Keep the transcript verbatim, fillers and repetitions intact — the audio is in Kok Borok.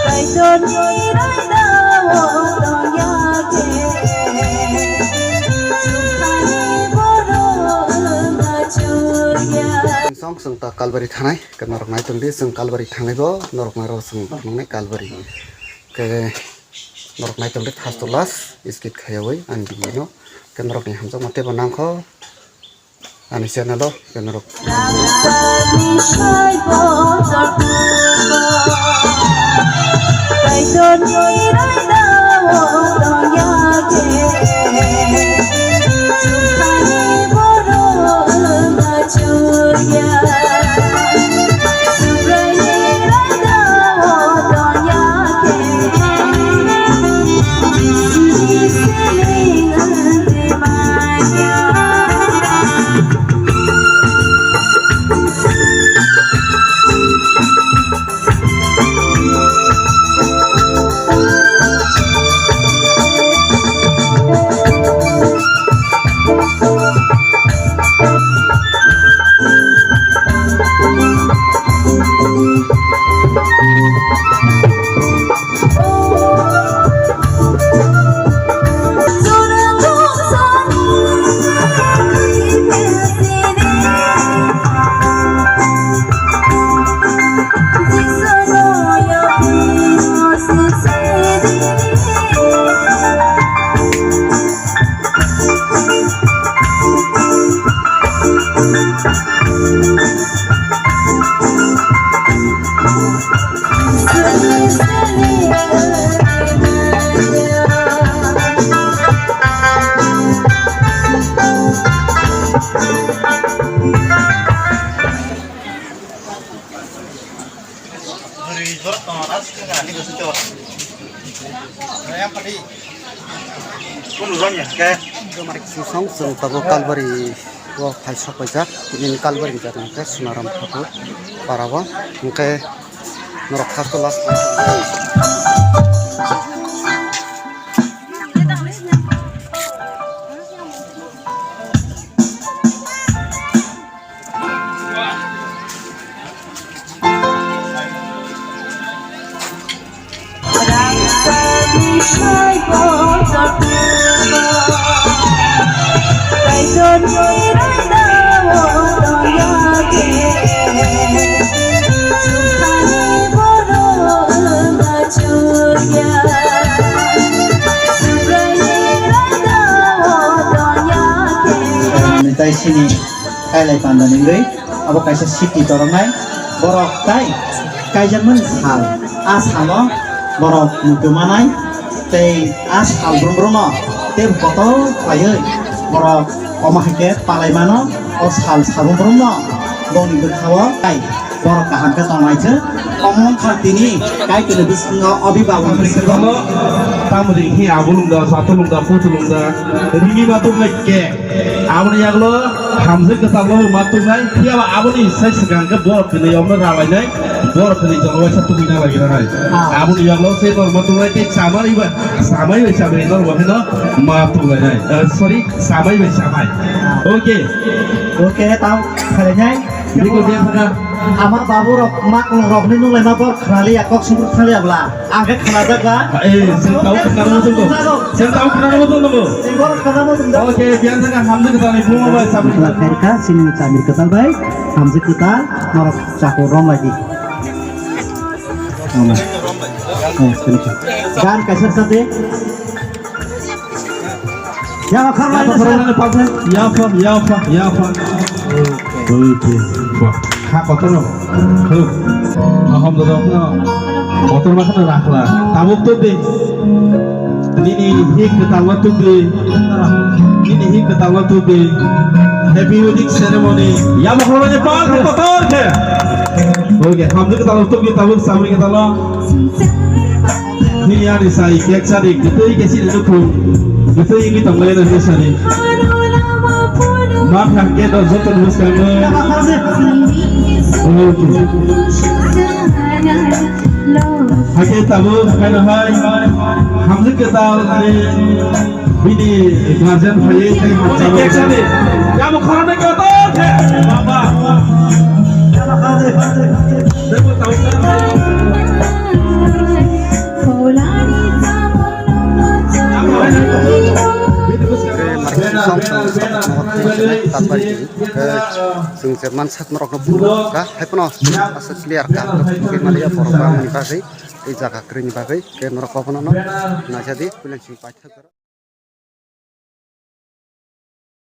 Kaitorni raidao tongya khe, sukhani borok wngkha chukya. Song chwng ta Kalbari thanai, ke norok nai tongdi, chwng Kalbari thanai bo, norok nai rw chwng nungnai Kalbari. Ke norok nai tongdi first to last, skip khaiyawi, ani video no, ke norokni hamjakma teibo nangkho. Ani channel o kenorok. Song chwng tabuk Kalbari o phai sok paijak, nini Kalbari ni jat hwnkhe Sonaram Thakur para o, hwnkhe norok first to last. Tei sini kailai panda ni wngwi abo kaisa city toroknai borok tai kaijakmani sal. A salo borok muitu manai tei a sal brum brumno tei kotor khlaiwi borok omo hai khe palai mano o sal sabung brumno bongni bwkhao tai. Borok kaham khe tonglaijak. Omo wngkha tini Kaitorni bwskango abhibhabon bwskango. Tamoni hi abo lungda, sato lungda, puto lungda, rimi ma tubunai khe. Aboni yagulo hamjwk kwtal bo ma tubunai. Phiya ba aboni sai swkang khe borok kwnwi omo ralainai, borok kwnwi jora waisa tubui na lagi ranai. Ah. Aboni yagulo se norma tubunai tei chamari ba, chamai bai chamai norma hino ma tubunai. Eh, sorry, chamai bai chamai. Ah. Okay. Okay, tamo khalainai. Biko dia pernah. Ama babu rok mak rok ni nung lema bor khnali ya kok sumur khnali ya bla. Angke khna jak ba. Eh, sen tau khna mo tung. Sen tau khna mo tung mo. Bor khna mo tung. Oke, biar sana hamdi kita ni bunga ba sabri. Khairka sini samir ketal bai. Hamdi kita norok chako rom lagi. Gan kasar sate. Yapha khoroknani palsa. Yapha, yapha, yapha. Okay. Wah, ha kotor. Huh. Ahom dodok no. Kotor ma khana rakhla. Tabuk tubdi. Nini hik kwtal ma tubdi. Nini hik kwtal ma tubdi. Happy wedding ceremony. Yapha khoroknani palsa kotor khe. Okay, hamdi kwtal tubdi tabuk samri kwtal. Nini ani sai kek sadi, kwtwi khe sini nukhung, kwtwi wngwi tonglai nang khe sadi. Ma thang khe do joto ni bwskango. Hakhe tabuk haino hai, hamjwk kwtal ni bini guardian phaiwi tei hamjak kek sadi. Yamo khoroknwi kotor khe. Baba. Bebo tabuk. Chwng tabuk nogo thangma swnai, tatbari di, eh, chwng je mansak norokno phunukha, hai phano aswk clear kha, tei maliya borok bangmani bagwi, tei jaga kwrwini bagwi, tei norok bophano no naisadi, puila chwng paithak.